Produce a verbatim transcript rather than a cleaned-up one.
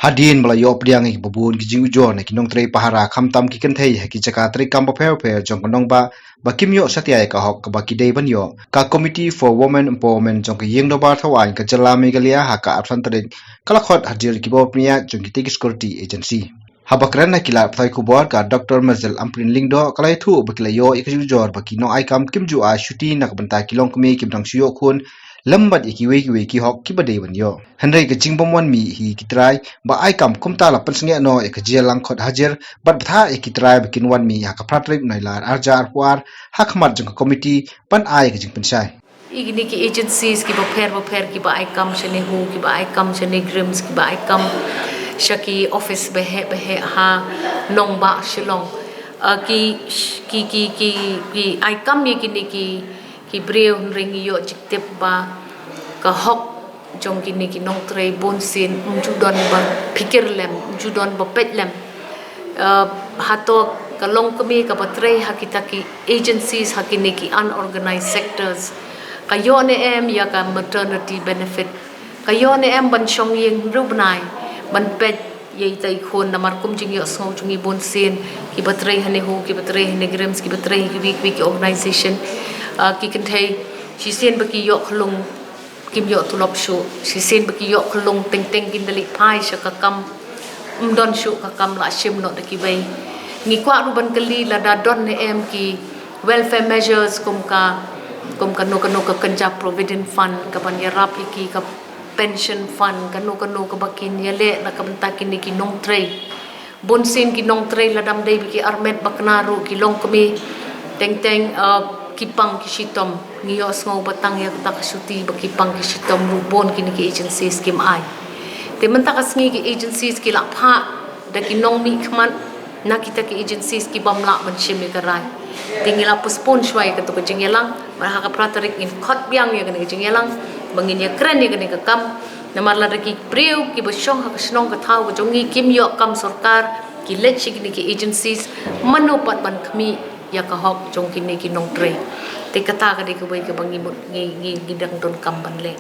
Hadien ba la ïoh pdiang ïa kiba bun ki jingujor na ki nongtrei pahara khamtam ki kynthei ha ki jaka trei kam bapher bapher jong ka nongbah ba kim ïoh satia ïa ka hok kaba ki dei ban ïoh, ka Committee for Women Empowerment jong ka Ïing Dorbar Thaw Aiñ ka jylla Meghalaya ha ka arphew san tarik ka la khot hadir ïa kiba bapynïaid jong kitei ki security agency. Haba kren ha ki lad pathai khubor, ka Doctor Mazel Ampareen Lyngdoh ka la ïathuh ba ki la ïoh ïa ka jingujor ba ki nongai kam kim ju ai shuti na ka bynta ki longkmie kiba dang shu ïoh khun lem bad ïa kiwei kiwei ki hok kiba dei ban ïoh. Hynrei ka jingbym wan mih hi ki trai ba ai kam kumta la pynsangeh noh ïa ka jingïalang khot hajir bad bthah ïa ki trai ba kin wan mih ha ka phra tarik Nailar arhajar arphew ar ha khmat jong ka komiti ban ai ïa ka jingpynshai. Ïa kine ki agencies kiba pher bapher kiba ai kam sha NEHU, kiba ai kam sha NEIGRIHMS, kiba ai kam sha ki office baheh baheh ha nongbah Shillong. Ah, ki, ki, ki, ki, ki ai kam ïa kine ki, ki briew, hynrei ngi ïoh jingtip ba ka hok jong kine ki nongtrei bunsien ym ju don ba phikir lem, ym ju don ba peit lem. Uh, hato ka longkmie kaba trei ha kita ki agencies, ha kine ki unorganized sectors, ka ïoh ne em ïa ka maternity benefit, ka ïoh ne em ban shong ïing hynriew bnai ban peit ïa ita i khun, namar kum jingïohsngew jong ngi bunsien, kiba trei ha NEHU, kiba trei ha NEIGRIHMS, kiba trei ha kiwei kiwei ki organization, uh, ki kynthei shisien ba ki ïoh khyllung kim ïoh tulop shuh, shisien ba ki ïoh khyllung teng teng kin da leit phai sha ka kam, ym don shuh ka kam la shim noh da kiwei. Ngi kwah ruh ban kylli lada don ne em ki welfare measures kum ka, kum kano kano ka kynja provident fund kaban ïarap ïa ki, ka pension fund, kano kano kaba kin ïaleh na ka bynta kine ki nongtrei. Bunsien ki nongtrei lada ym dei ba ki armet ba kna ruh ki longkmie teng teng, uh, ki pang ki shitom. Ngi ïohsngew ba tang ïa kata ka shuti ba ki pang ki shitom ruh bun kine ki agencies kim ai. Te mynta ka sngi ki agencies ki la phah da ki nongmihkhmat na kita ki agencies ki bym lah ban shim ïa ka rai. Te ngi la postpone shuwa ïa kato ka jingïalang, bad ha ka phra tarik ngin khot biang ïa kane ka jingïalang ba ngin ïakren ïa kane ka kam. Namar lada ki briew kiba shong ha ka shnong ka thaw ka jong ngi kim ïoh kam sorkar, ki leit sha kine ki agencies, mano pat ban khmih ïa ka hok jong kine ki nongtrei? Te kata ka dei kawei kaba ngi mut ngi, ngi, ngi dang donkam ban leh.